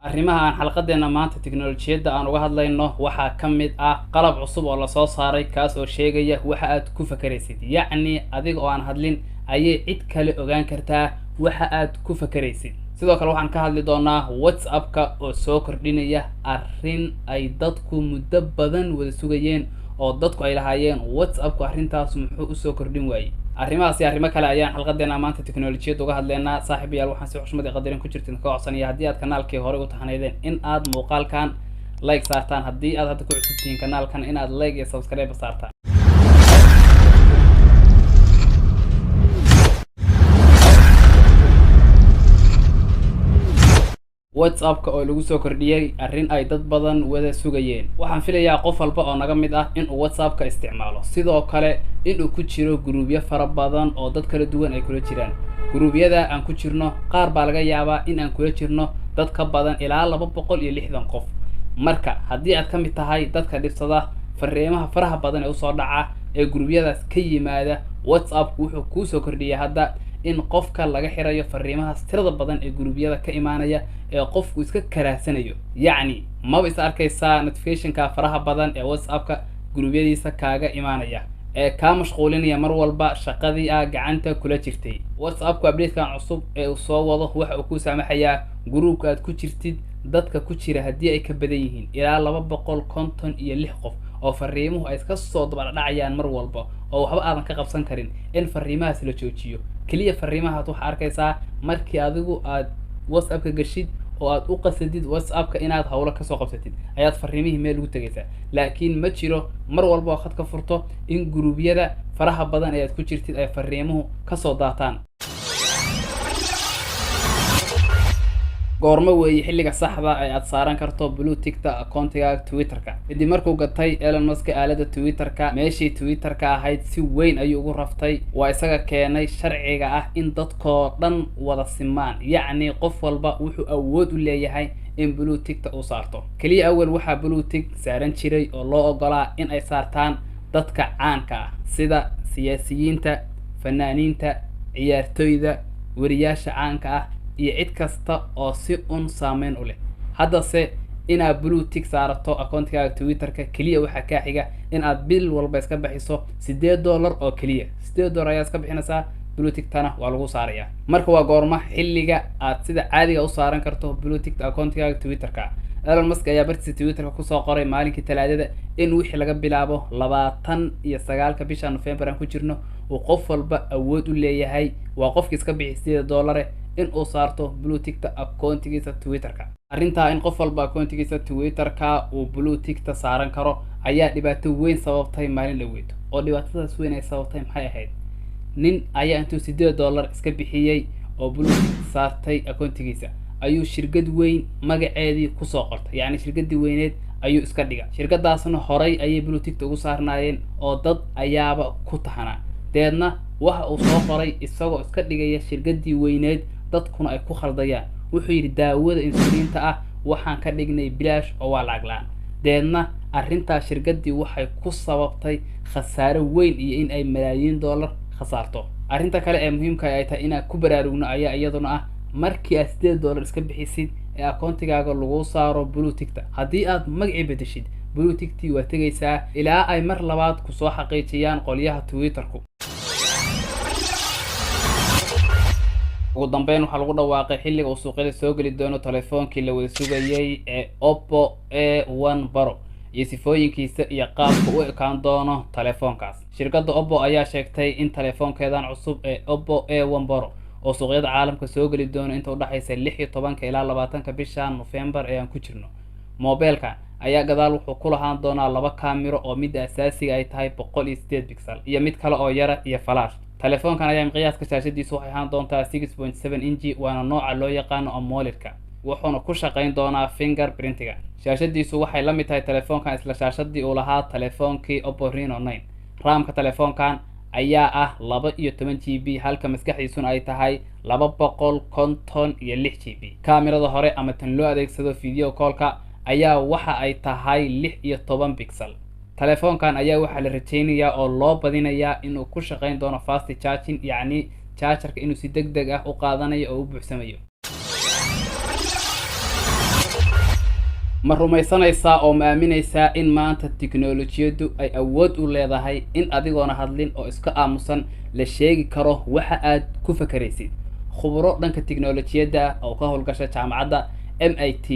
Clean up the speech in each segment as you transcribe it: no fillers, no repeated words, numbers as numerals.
Arrimaha aan xalqadeena maanta tiknolojiyadda aan uga hadlayno waxaa ka mid ah qalab cusub oo lasoo saaray, kaas oo sheegaya waxa aad ku fakaraysid. Yacni adiga oo aan hadlin ayay cid kale ogaan kartaa waxa aad ku fakaraysid. Sidoo kale waxaan ka hadli doonaa WhatsApp-ka oo soo kordhinaya arrin ay dadku muddo badan wada sugayeen, oo dadku ay lahaayeen WhatsApp-ku arrintaas muxuu usoo kordhin waayey. Arrimahaas iyo arrimo kale ayaan xalqadeena maanta tiknolojiyadda uga hadleynaa. Saaxiibayaal, waxaan si xushmad iyo qadarin ku jirta idinka codsanaya, haddii aad kanaalkii horey u taxnaydeen, in aad muuqaalkan like saartaan, haddii aad hadda ku cusub tihiin kanaalkan, in aad like iyo subscribe saartaan. WhatsApp-ka oo lagu soo kordhiyey arrin ay dad badan wada sugayeen. Waxaan filayaa qof walba oo naga mid ah inuu WhatsApp-ka isticmaalo, sidoo kale inuu ku jiro guruubyo fara badan oo dad kala duwan ay kula jiraan. Guruubyada aan ku jirno qaar baa laga yaabaa in aan kula jirno dad ka badan ilaa 260 qof. Marka haddii aad ka mid tahay dadka dhibsada fariimaha faraha badan ee usoo dhaca ee guruubyadaas ka yimaada, WhatsApp wuxuu kuusoo kordhiyay hadda in qofka laga xirayo fariimahaas tirada badan ee guruubyada ka imaanaya ee qofku iska karaahsanayo. Yacni maba is arkaysaa notificationka faraha badan ee WhatsApp-ka guruubyadiisa kaaga imaanaya ee kaa mashquulinaya mar walba shaqadii a gacanta kula jirtay. WhatsApp-ku updatekan cusub ee uu soo wado waxa uu ku saamaxayaa guruubka aad ku jirtid dadka ku jira haddii ay ka badan yihiin ilaa 256 qof oo fariimuhu ay iska soo dabadhacayaan mar walba oo waxba aadan ka qabsan karin, in fariimahaas la joojiyo. Keliya fariimahaas waxaa arkaysaa markii adigu aad WhatsApp-ka gashid oo aad u qasadid WhatsApp-ka inaad hawlo kasoo qabsatid ayaad fariimihii meel ugu tegaysaa, laakiin ma jiro mar walba oo khad ka furto in guruubyada faraha badan ee aad ku jirtid ay fariimuhu kasoo daataan. Goormo weeye xilliga saxda ee aad saaran karto blue tickta akoontigaaga Twitter-ka? Kadib markuu gatay Elon Musk aalada Twitter-ka, meeshii Twitter-ka ahayd si weyn ayuu ugu raftay. Waa isaga keenay sharciga ah in dadkoo dhan wada simaan, yacni qof walba wuxuu awood u leeyahay in blue tickta uu saarto. Keliya awal waxaa blue tick saaran jiray oo loo ogolaa in ay saartaan dadka caanka ah sida siyaasiyiinta, fanaaniinta, ciyaartoyda, weriyaasha caanka ah iyo cid kasta oo si un saameyn u leh. Haddase inaad blue tick saarato akoontigaaga Twitter-ka keliya waxaa kaa xiga in aad bil walba iska bixiso $8 oo keliya. $8 ayaa iska bixinaysaa, blue ticktana waa lagu saaraya. Marka waa goorma xilliga aad sida caadiga u saaran karto blue tickta akoontigaaga Twitter-ka? Elon Musk ayaa bartiisa Twitter-ka kusoo qoray maalinkii Talaadada in wixii laga bilaabo 29-ka bisha November aan ku jirno uu qof walba awood u leeyahay, waa qofki iska bixi $8, in uu saarto blue tickta akoontigiisa Twitter-ka. Arrintaa in qof walba akoontigiisa Twitter-ka uu blue tickta saaran karo ayaa dhibaato weyn sababtay maalin dhaweyd. Oo dhibaatadaas weyn ay sababtay maxay ahayd? Nin ayaa intuu $8 iska bixiyey oo blue tick saartay akoontigiisa ayuu shirkad weyn magaceedii kusoo qortay, yacni shirkadii weyneed ayuu iska dhiga. Shirkadaasna horay ayay blue tickta ugu saarnaayeen oo dad ayaaba ku taxanaa. Deedna waxa uu soo qoray isagoo iska dhigaya shirkadii weyneed, dadkuna ay ku khaldayaan, wuxuu yidhi: "Daawada insuliinta ah waxaan ka dhignay bilaash oo waa lacag la-aan." Deedna arrintaas shirkadii waxay ku sababtay khasaaro weyn iyo in ay malaayiin dollar khasaarto. Arrinta kale ee muhiimka ay tahay inaan ku baraarugno ayaa iyaduna ah, markii aad $8 iska bixisid ee akoontigaaga lagu saaro blue tickta, haddii aad magacii bedeshid, blue ticktii waa tegaysaa ilaa ay mar labaad kusoo xaqiijiyaan qolyaha Twitterku. Ugu dambeyn, waxaa lagu dhawaaqay xilliga uu suuqyada soo geli doono telefoonkii la wada sugayay ee Oppo A1 Pro iyo sifooyinkiisa iyo qaabka u ekaan doono telefoonkaas. Shirkadda Oppo ayaa sheegtay in telefoonkeedan cusub ee Oppo A1 Pro oo suuqyada caalamka soo geli doono inta udhexaysa 16-ka ilaa 20-ka bisha November ee aan ku jirno. Mobeelka ayaa gadaal wuxuu ku lahaan doonaa laba kaamiro oo midda asaasiga ay tahay 108 pixel iyo mid kale oo yara iyo flash. Telefoonkan ayaa miqyaaska shaashadiisu waxay ahaan doontaa 6.7 inji, waana nooca loo yaqaano AMOLED-ka, wuxuuna ku shaqayn doonaa finger printiga. Shaashadiisu waxay la mid tahay telefoonkan isla shaashadii uu lahaa telefoonkii Oppo Reno 9. RAM-ka telefoonkan ayaa ah 12 GB, halka maskaxdiisuna ay tahay 256 GB. Kaamirada hore ama tan loo adeegsado video callka ayaa waxa ay tahay 16 pixel. Telefoonkan ayaa waxaa la rajeynayaa oo loo badinayaa inuu ku shaqeyn doono fast charging, yacni chargerka inuu si deg deg ah u qaadanayo oo u buuxsamayo. Ma rumaysanaysaa oo ma aaminaysaa in maanta tiknolojiyaddu ay awood u leedahay in adigoona hadlin oo iska aamusan la sheegi karo waxa aad ku fakaraysid? Khuburo dhanka tiknolojiyadda oo ka howlgasha jaamacadda MIT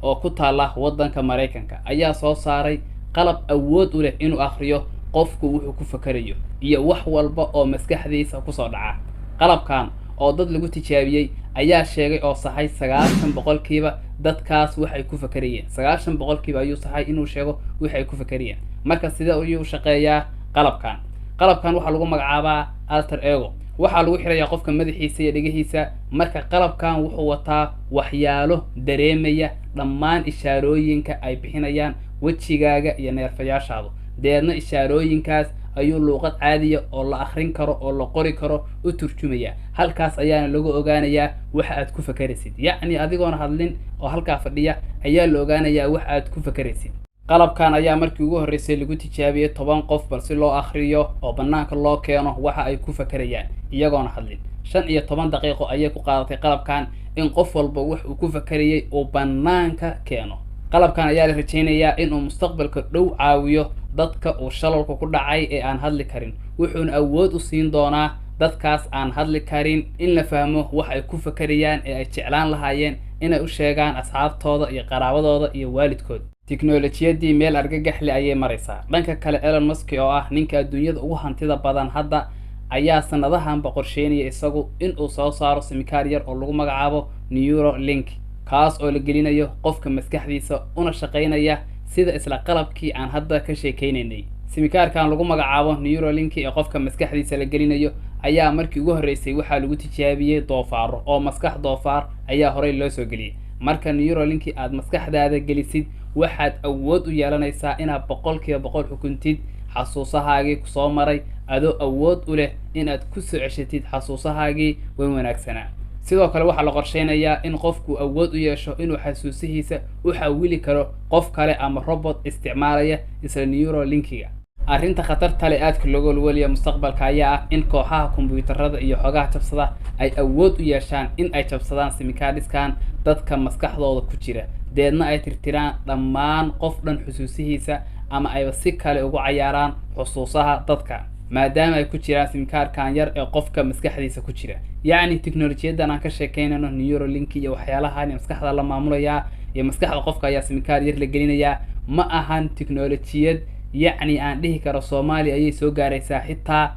oo ku taala waddanka Maraykanka ayaa soo saaray qalab awood u leh inuu akhriyo qofku wuxuu ku fakarayo iyo wax walba oo maskaxdiisa kusoo dhaca. Qalabkan oo dad lagu tijaabiyey ayaa sheegay oo saxay 90% dadkaas waxay ku fakarayeen. 90% ayuu saxay inuu sheego waxay ku fakarayeen. Marka sidee ayuu shaqeeyaa qalabkan? Qalabkan waxaa lagu magacaabaa Alter Ego. Waxaa lagu xirayaa qofka madaxiisa iyo dhegihiisa. Marka qalabkan wuxuu wataa waxyaalo dareemaya dhammaan ishaarooyinka ay bixinayaan wejigaaga iyo neerfayaashaadu. Deedna ishaarooyinkaas ayuu luuqad caadiya oo la akhrin karo oo la qori karo u turjumaya. Halkaas ayaana lagu ogaanayaa waxa aad ku fakaraysid. Yacni adigoona hadlin oo halkaa fadhiya ayaa la ogaanayaa wax aad ku fakaraysid. Qalabkan ayaa markii ugu horreysay lagu tijaabiyey 10 qof bal si loo akhriyo oo bannaanka loo keeno waxa ay ku fakarayaan iyagoona hadlin. 15 daqiiqo ayay ku qaadatay qalabkan in qof walba wax uu ku fakarayay uu bannaanka keeno. Qalabkan ayaa la rajaynayaa inuu mustaqbalka dhow caawiyo dadka uu shalalku ku dhacay ee aan hadli karin. Wuxuuna awood u siin doonaa dadkaas aan hadli karin in la fahmo wax ay ku fakarayaan ee ay jeclaan lahaayeen inay u sheegaan asxaabtooda iyo qaraabadooda iyo waalidkood. Tiknolojiyaddii meel argagax leh ayay maraysaa. Dhanka kale, Elon Musk oo ah ninka adduunyada ugu hantida badan hadda ayaa sanadahanba qorsheynaya isagu inuu soo saaro simikaar yar oo lagu magacaabo Neuralink, kaas oo la gelinayo qofka maskaxdiisa una shaqaynaya sida isla qalabkii aan hadda ka sheekeynaynay. Simikaarkan lagu magacaabo Neuralink ee qofka maskaxdiisa la gelinayo ayaa markii ugu horreysay waxaa lagu tijaabiyey doofaaro, oo maskax doofaar ayaa horey loo soo geliyey. Marka Neuralink aad maskaxdaada gelisid, waxaad awood u yeelanaysaa inaad 100% xukuntid xasuusahaagii kusoo maray, adoo awood u leh inaad ku soo ceshatid xasuusahaagii way wanaagsanaa. Sidoo kale waxaa la qorsheynayaa in qofku awood u yeesho inuu xasuusihiisa u xawili karo qof kale ama robot isticmaalaya isla Neuralinkiga. Arrinta khatarta leh aadka looga walwaliya mustaqbalka ayaa ah in kooxaha kombiyuutarada iyo xogaha jabsada ay awood u yeeshaan in ay jabsadaan simikaadhiskan dadka maskaxdooda ku jira, deedna ay tirtiraan dhammaan qof dhan xusuusihiisa ama ayba si kale ugu cayaaraan xusuusaha dadka, maadaama ay ku jiraan simikaarkan yar ee qofka maskaxdiisa ku jira. Yacni tiknolojiyaddan aan ka sheekeynayno, Neuralink iyo waxyaalahan maskaxda la maamulayaa iyo maskaxda qofka ayaa simikaar yar la gelinayaa, ma ahan tiknolojiyad yacni aan dhihi karo Soomaaliya ayay soo gaaraysaa xitaa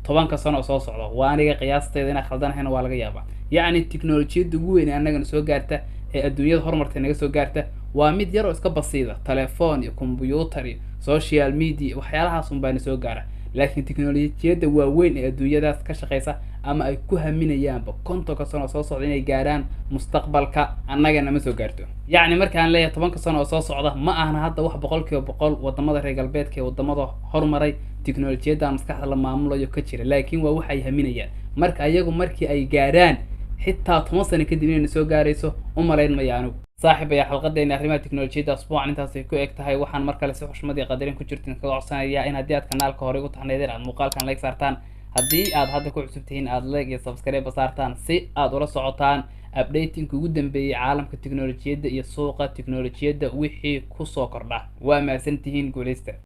10 sano oo soo socda. Waa aniga qiyaasteeda, inaan khaldanahayna waa laga yaabaa. Yacni tiknolojiyadda ugu weyn ee annagana soo gaarta ee adduunyada horumartay naga soo gaarta waa mid yar oo iska basiida, telefoon iyo kombuyuutar iyo social media, waxyaalahaas un baana soo gaara. Laakiin tiknolojiyadda waaweyn ee adduunyadaas ka shaqeysa ama ay ku haminayaanba 50 sano oo soo socda inay gaaraan mustaqbalka, annagana ma soo gaarto. Yacni markaan leeyahay 10 sano oo soo socda, ma ahna hadda wax 100% wadamada reer galbeedka ee wadamada horumaray tiknolojiyadda maskaxda la maamulayo ka jira, laakiin waa waxay haminayaan. Marka ayagu markii ay gaaraan xitaa 10 sano kadib inayna soo gaarayso u malayn maya anigu. Saaxiib ayaa xalqadeena arrimaha tiknolojiyadda asbuucan intaasay ku eg tahay. Waxaan mar kale si xushmad iyo qadarin ku jirtin kaga codsanayaa in haddii aad kanaalka horey ugu taxnaydeen aad muuqaalkan like saartaan, haddii aad hadda ku cusub tihiin aad like iyo subscribe saartaan si aad ula socotaan updating ugu dambeeyey caalamka tiknolojiyadda iyo suuqa tiknolojiyadda wixii kusoo kordha. Waa mahadsantihiin, guuleysta.